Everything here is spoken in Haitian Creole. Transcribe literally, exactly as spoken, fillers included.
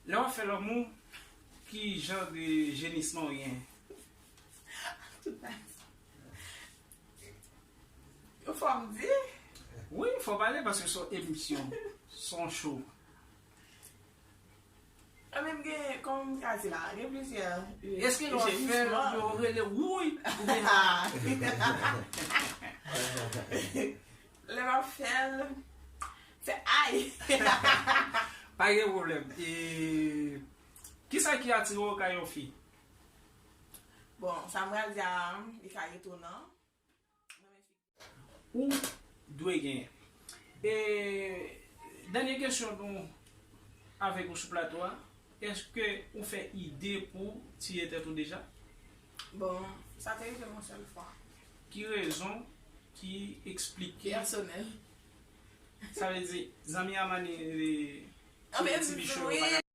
Lè w ap fè lanmou, ki jan de jenisman w gen? Tout bagay. Yo fò m di? Wi, fò w pale paske se yon emisyon, se yon show. Mwen menm gen, kòman m ka di la, gen plizyè. Èske lè w ap fè l, yo rele wouy oubyen Lè m ap fè l, fè ay! Pa gen pwoblèm. E kisa ki atire w kay yon fi? Bon, sa m pral di a, li ka etonan. Ou dwe genyen. E dènye kesyon nou avèk ou sou plato a, èske ou fè ide pou tiye tèt ou deja? Bon, sa te rive m yon sèl fwa. Ki rezon ki eksplike Pèsonèl. Sa vle di zanmi a mani Anben, ti bichon wi. Yo pa